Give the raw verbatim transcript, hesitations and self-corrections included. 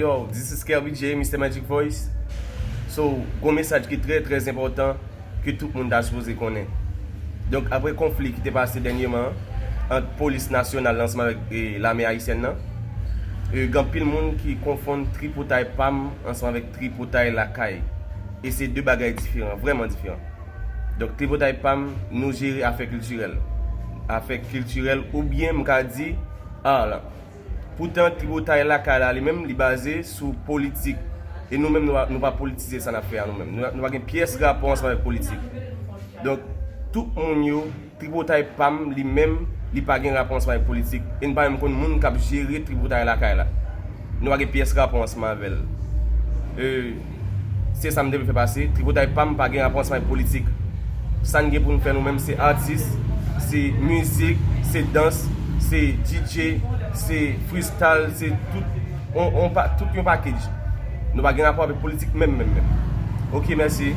Yo, this is Kerby J, Mister Magic Voice. So, gon mesaj ki trè, trè enpòtan ke tout moun ta sipoze konnen. Donk, apre konfli ki te pase dènyèman ant polis nasyonal la ansanm avèk e, lame ayisyèn nan, e, gen anpil moun ki konfonn tripotay pa m ansanm avèk tripotay lakay. E se de bagay diferan, vrèman diferan. Donk, tripotay pa m, nou jere afè kiltirèl. Afè kiltirèl, oubyen m ka di, art la. Poutan, tripotay lakay la, li menm, li baze sou politik. E nou menm, nou pa, nou pa politize sa n ap fè a nou menm. Nou, nou pa gen pyès rapò ansanm avèk politik. Donk, tout moun yo, tripotay pa m, li menm, li pa gen rapò ansanm avèk politik. E n pa menm konn moun k ap jere tripotay lakay la. Nou pa gen pyès rapò ansanm avè l. E, se sa m te vle fè pase. Tripotay pa m pa gen rapò ansanm avèk politik. Sa n gen pou n fè nou menm, se atis, se mizik, se dans, se D J, se freestyle, se tout, on, on pa, tout yon package. Nou pa gen rapò avèk politik menm, menm, menm. Ok, mèsi.